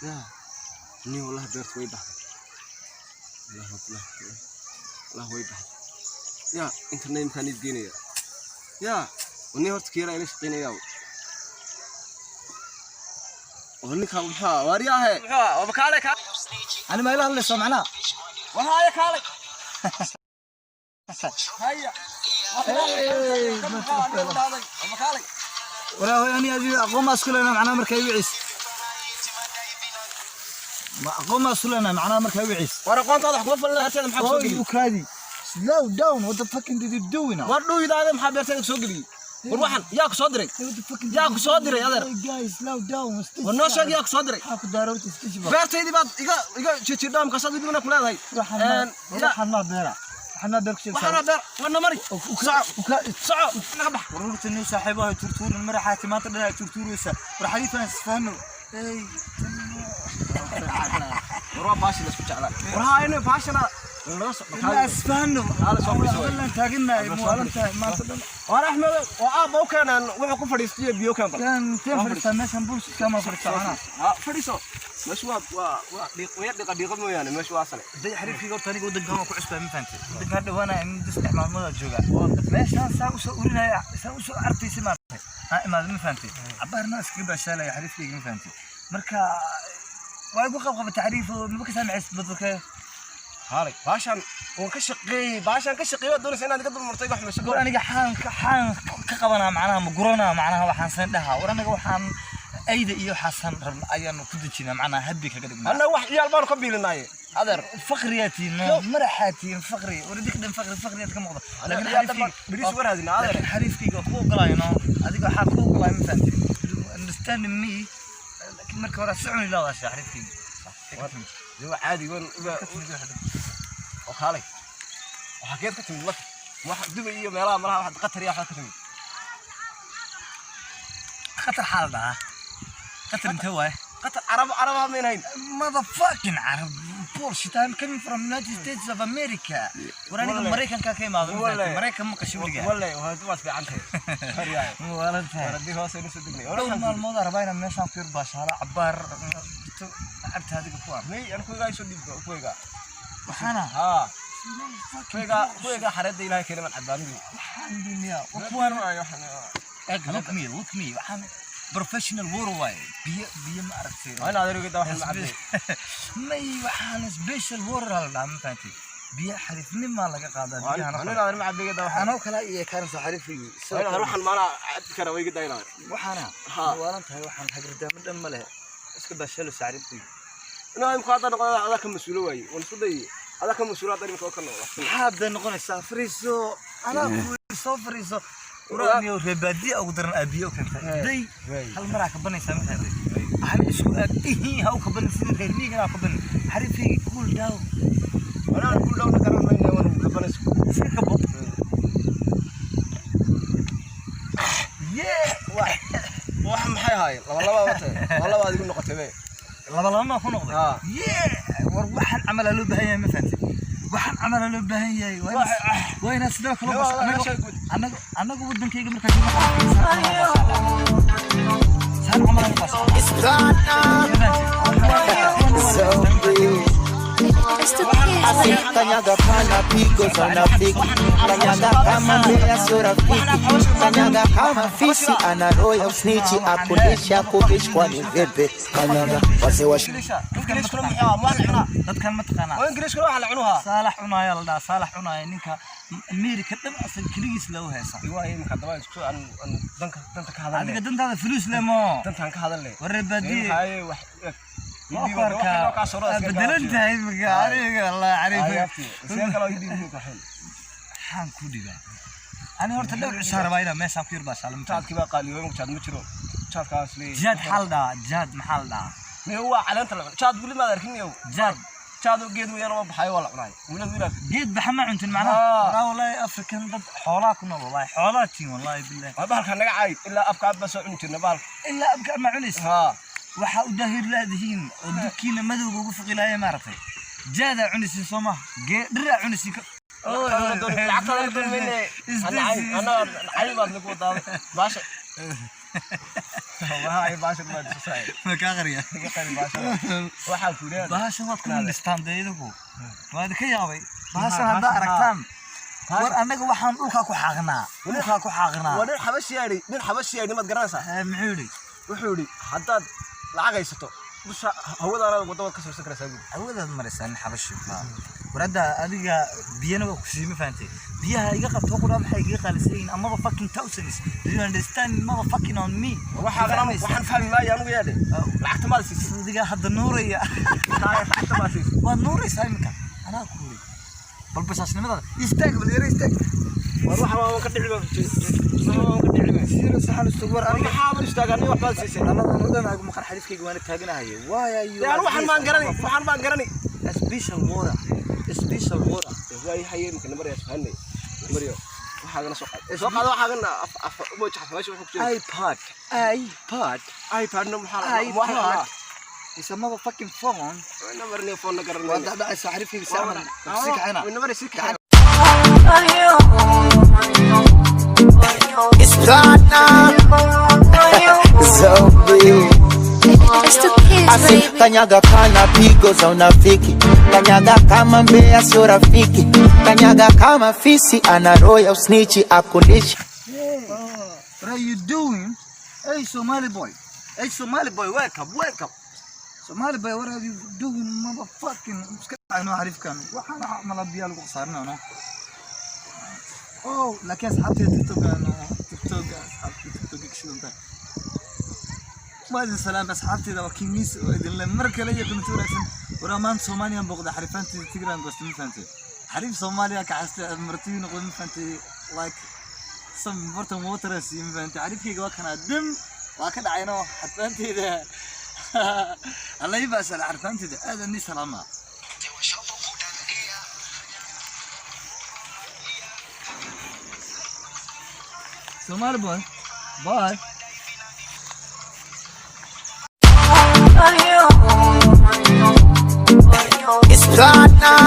Ya ni, wallahi beertu way baxday, wallahi wallahi wallahi way baxday. Ya internet imkaan iib geynaya. Ya ni horta kiira ila shaqeynaya oo ninka maxaa waariyaahe, muxuu waa kaalay ka. Ani ma ila hadlayso macnaha? Wahaya, kaalay, haya. Hey, kaalay. Walaa ani adiga aqoon maa isku leenahay macnaha markaa wiciis? Ma aqoon maa isku leenahay macnaha markaa wiciis? War aqoontaada wax kuma falin, beerteeda maxaa kusoo Oh, geliyey? you kaadi, slow down. What the fucking did you do now? War dhuuyidaade, maxaa beerteeda kusoo geliyey? War waxan yaa ku soo diray? What the fucking Yaa ku soo diray, adeer? Hey guys, slow down. War noo sheeg, yaa ku soo diray? Maxaa ku daarowta istijiba? Beertaydii baad iga jijidhaa, markaasaad idiguna ku leedahay. Waxaan maa beera, waxaan maa beer ku sheegtaa. Waxaana beer warna mari, soco soco, naga bax. Warurta nin saaxiibaha turtuurin maraxaati maanta dhan ay turtuuraysa. War xariifaan isfahno. Hey. War waa baashi la isku jeclaa. War haa, inay baashana laga soo Ilaa isfahno. Kaale, soo fadhiiso waay. Wallaan taaganahay, muwaalan tahay maanta dhan. War Axmed oo aabba u keenaan wuxuu ku fadhiistiyo biyo keen bal. Kan teen fadhiistaa meeshan, bullshit kama fadhiistaa macnaha. Ha fadhiiso, meeshu waa dhiiq way, dhiqa dhiiqa mooyaane, meeshu waa sale. Day xariifkayga, horta aniga waddankan waan ku cusbaa, ma fahantay? Waddankan dhawaanaya muddo 3 maalmood aa joogaa. Meeshaan saa usoo urinaya, saa usoo artaysa maaragtay, aa imaada, ma fahantay? Cabaarna iskaga baashaalaya xariifkayga, ma fahantay? Marka waa igu qabqaba xariif oo maba ka saamicaysid badalka. Haalay, baashaan waan ka shaqeeyey, baashaan ka shaqeeyey, waad doonaysa inaad iga dul martay, iga xumayso. War aniga xaan ka qabanaa macnaha, ma guranaa macnaha, waxaan san dhahaa. War aniga waxaan ayda iyo waxaasan rabna ayaanu ku dejinaa macnaha, habbi kaga dhignaa. Anna wax iyaal baanu ka biilinaaye, adeer. Faqriyaa tihiin, maraxaa tihiin, faqri. War idinka dhan faqri, faqriyaad ka muuqda. Laakiin iyaal dhan baan xariifkayga bariis uga raadinaa, adeer. Laakiin xariifkayga waa ku ogolaayno, adiga waxaa ku ogolaay, ma fahantay? Understand me? Laakiin marka hore soconi laadaasha xariifkayga. Dee waa caadi wan oo kaalay, waxaa keed ka timid marka wax Dubay iyo meelaha malaha, wax Qatar iyo waxaa ka timid. Khatar xaal dhahaa, Qatar intee waaye? Qatar carab, carabaha mayn hayn. Motherfucking Arab bullshit. I'm coming from United States of America. War aniga Walle. Maraykanka ka imaado, ma Walle. fahantay? Maraykan ma qashin weligaa. Walle waad fiican tahay, haryaay. Waalan tahay. Haddii hoose aynu soo degnay. Dhowr maalmood aan rabaa inaan meeshaan ku yar baashaalo cabaar, lacagta adiga ku ar. May an kuwigaa isoo dhiib kuwigaa. Waxaana haa, kuwigaa, kuwigaa xareedda Ilaahay keenay baan cabaanigi. Waxaan dhimiyaa kuwaan. Eg, look me, look me, waxaan professional war waaye, biyo biyo ma aragtay? Waa in adeer uga daa waxaan ma cabnay. May, waxaan special water la dhahaa, ma fahantay? Biyo xariifnimaa laga qaadaa biyahan. Waa in adeer ma cabay daa waxaan. Anoo kale iyo kaaransa xariifigii. Waa in adeer waxaan maanaa cabi kara way iga daa inaad. Waxaana Ha. waalan tahay, waxaan hagardaamo dhan ma leh, iska baashalo xariifigii. Inaa imka hadda noqdo adaa ka mas-uulo waaye, waan isku dayay, adaa ka mas-uulo hadda imika oo ka noqdo. Maxaad bay noqonaysaa? Fariiso, anaa ku soo fariiso. Waraaniyo reebaadiya ugu daran aa biyo u keentay. Day hal maraa ka banaysaa, ma fahantay? Hal isku aad ihi ha u kabanin, sidii reer miyigan ha kabanin xariifigii, cool down. Anaa ku dhowna garan mayna, waan kabanayso. Iska kabo. Yeah. Wax maxay ahaayeen? Laba laba watay, laba laba adigu noqotay be. Laba laba maa ku noqday? Ha. Yeah, war waxaan camalaa loo baahan yahay, ma fahantay? Waxaan camalaa loo baahan yahay, waa inaad sidoo kale anaga waddankayga markaa joogno saan camal aan u baasho. So Kanyaga pana pigo za unafiki, kanyaga kama mbea sio rafiki, kanyaga kama fisi ana roho ya usnichi, akundisha kuvishwa ni vipi, kanyaga wazee wa Ingiriiskuna muxuu ahaa? Maa la cunaa? Dadkan ma taqaanaa? Oo Ingiriiskuna waxaa la cunuhaa. Saalax cunaaya la dhahaa, Saalax cunaaya, ninka Amerika dhan asaga keligiis loo heesa. Waa imika haddaba isku aan danka danta ka hadalnay. Adiga dantaada fuluus le mo. Dantaan ka hadalnay. Warre baadiye. Maxaaye wax Ma ku arkaa. Waa bedelan tahay imika aniga, Allah cariif. Maxaan ku dhibaa ani horta? Dhowr cishaa rabaa inaan meeshaan ku yar baashaalo. Jaadkii baa qaaliyoobay, marka jaad ma jiro, jaadkaas leeyahay. Jaad xal dhahaa, jaad maxaa la dhahaa? Miyo waa caleenta la cuno jaad, weli maad arkin miyow? Jaad. Jaad oo geed weeyaan, waa baxayo, waa la cunaay wiilad wiilad. Geed baxa ma cuntin macnaha? Haa. Waraa wallahi African dad xoolaa ku nool, wallahi xoolaa tiin, wallahi billahi. Waa bahalka naga caayid, ilaa afka aad baa soo cuni jirna bahalka. Ilaa abka ma cunays? Haa. Waxaa u daahir laadihiin oo dubkiina madowga ugu fiqilaaya maaragtay, jaadaa cunaysin soo maha, gee dhiraa cunaysin. Lacagtaada doon mayne, anna cayb baad nagu wadaaday baasha. Wallahi baashan ma tusay. Ma kaa qariya? Iga qari baashan. Waxaa ku leedahay. Bahashan waad ku mindhistaan dee idigu. Waa idinka yaabay. Bahashan haddaa aragtaan. War annaga waxaan dhulkaa ku xaaqnaa. Dhulkaa ku xaaqnaa. Waa nin xabashi yaadhi, nin xabashi yaadhi, maad garanaysaa? Eh, muxuu yidhi? Wuxuu yidhi haddaad lacag haysato, dusha hawadaana wadda ka soo karaysaa buuri. Awadaad maraysaa nin xabashi. War hadda adiga biyana waa ku sii, ma fahantay? Biyaha iga qabto qura maxay iga qaalisan yihiin? Motherfucking thousands. Do you understand? Motherfucking on me. Waxaa waxaan fahmi maayo anigu yaadhi. Lacagta maad siisay? Adiga hadda nuuraya. Lacagta maad siisay? Waad nuuraysaa iminka. Anaa ku yidhi. Bal basaasnimada istaag, bal yara istaag. War waxa waan ka dhici ba, waan ka dhici ba. Siro saxan istaag war aniga. Maxaa istaagaa nin wax baad siisay? Dhaladan oo dhan agu maqan xariifkayga waana taaganahay. Why are you? Dee anigu waxaan maan garani, waxaan maan garani. Special water. Special water. Waay haye, imika namar yaa fahanay. Namariyo waxaagana soo qaad, soo qaado waxaagana af af umoja xabashi wuxuu ku jira. iPad. iPad. iPad-na maxaa? iPad. It's a motherfucking phone. Namar ni phone na Waa garanay. dhacaysa xariifkayga saaman. Sii kacayna. Namar sii kacayna. It's platinum. Zombie. It's the kids, Asi baby. kanyaga kana pigo za unafiki, kanyaga kama mbea sio rafiki, kanyaga kama fisi ana roho ya usnichi akulishi. What are you doing? Hey, Somali boy. Hey, Somali boy, wake up, wake up. Somali boy, what are you doing, motherfucking? Iska dhacayno xariifkan. Waxaan mala biyaa lagu khasaarinayno. Oh, laakiin asxaabtayda TikTok ano, TikTok asxaabtayda TikTok ka shidan tahay. Waa idin salaam asxaabtayda, waa King oo idin le mar kale iyo kulanti wanaagsan. War maanta Soomaaliyan booqda, xariifaantayda Tigran goostay, ma fahantay? Xariif Soomaaliya ka xastay martii noqday, ma fahantay? Like some important waters, ma fahantay? Xariifkayga waa kana dim waa ka dhacayno xarfaantayda. Allah ibaasal xarfaantayda aad ani salaama. Somali boy. Bye. It's platinum.